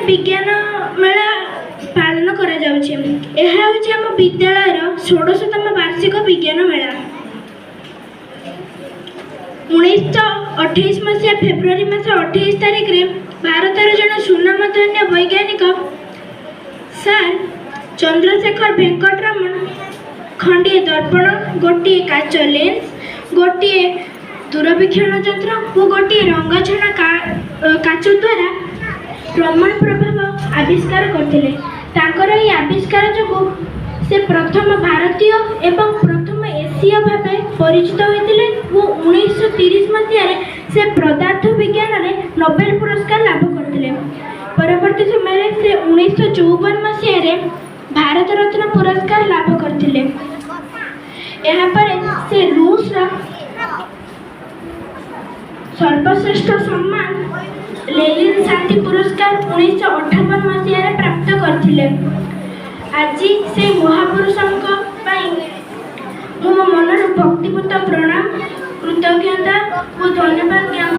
ବିଜ୍ଞାନ ମେଳା ପାଳନ କରାଯାଉଛି। ଏହା ହେଉଛି ଆମ ବିଦ୍ୟାଳୟର 16ତମ ବାର୍ଷିକ ବିଜ୍ଞାନ ମେଳା। 1928 ମସିହା ଫେବୃଆରୀ ମାସ 28 ତାରିଖରେ ଭାରତର ଜଣେ ସୁନାମଧନ୍ୟ ବୈଜ୍ଞାନିକ ସାର୍ ଚନ୍ଦ୍ରଶେଖର ଭେଙ୍କଟରମଣ ଖଣ୍ଡିଏ ଦର୍ପଣ, ଗୋଟିଏ କାଚ ଲେନ୍ସ, ଗୋଟିଏ ଦୂରବୀକ୍ଷଣ ଯନ୍ତ୍ର ଓ ଗୋଟିଏ ରଙ୍ଗଛଣା କାଚ ଦ୍ୱାରା ରମଣ ପ୍ରଭାବ ଆବିଷ୍କାର କରିଥିଲେ। ତାଙ୍କର ଏହି ଆବିଷ୍କାର ଯୋଗୁଁ ସେ ପ୍ରଥମ ଭାରତୀୟ ଏବଂ ପ୍ରଥମ ଏସୀୟ ଭାବେ ପରିଚିତ ହୋଇଥିଲେ ଓ 1930 ମସିହାରେ ସେ ପଦାର୍ଥ ବିଜ୍ଞାନରେ ନୋବେଲ ପୁରସ୍କାର ଲାଭ କରିଥିଲେ। ପରବର୍ତ୍ତୀ ସମୟରେ ସେ 1954 ମସିହାରେ ଭାରତ ରତ୍ନ ପୁରସ୍କାର ଲାଭ କରିଥିଲେ। ଏହାପରେ ସେ ରୁଷର ସର୍ବଶ୍ରେଷ୍ଠ ସମ୍ମାନ ଲେନିନ୍ ଶାନ୍ତି ପୁରସ୍କାର 1958 ମସିହାରେ ପ୍ରାପ୍ତ କରିଥିଲେ। ଆଜି ସେଇ ମହାପୁରୁଷଙ୍କ ପାଇଁ ମୁଁ ମୋ ମନରୁ ଭକ୍ତିପୂତ ପ୍ରଣାମ, କୃତଜ୍ଞତା ଓ ଧନ୍ୟବାଦ ଜ୍ଞାପନ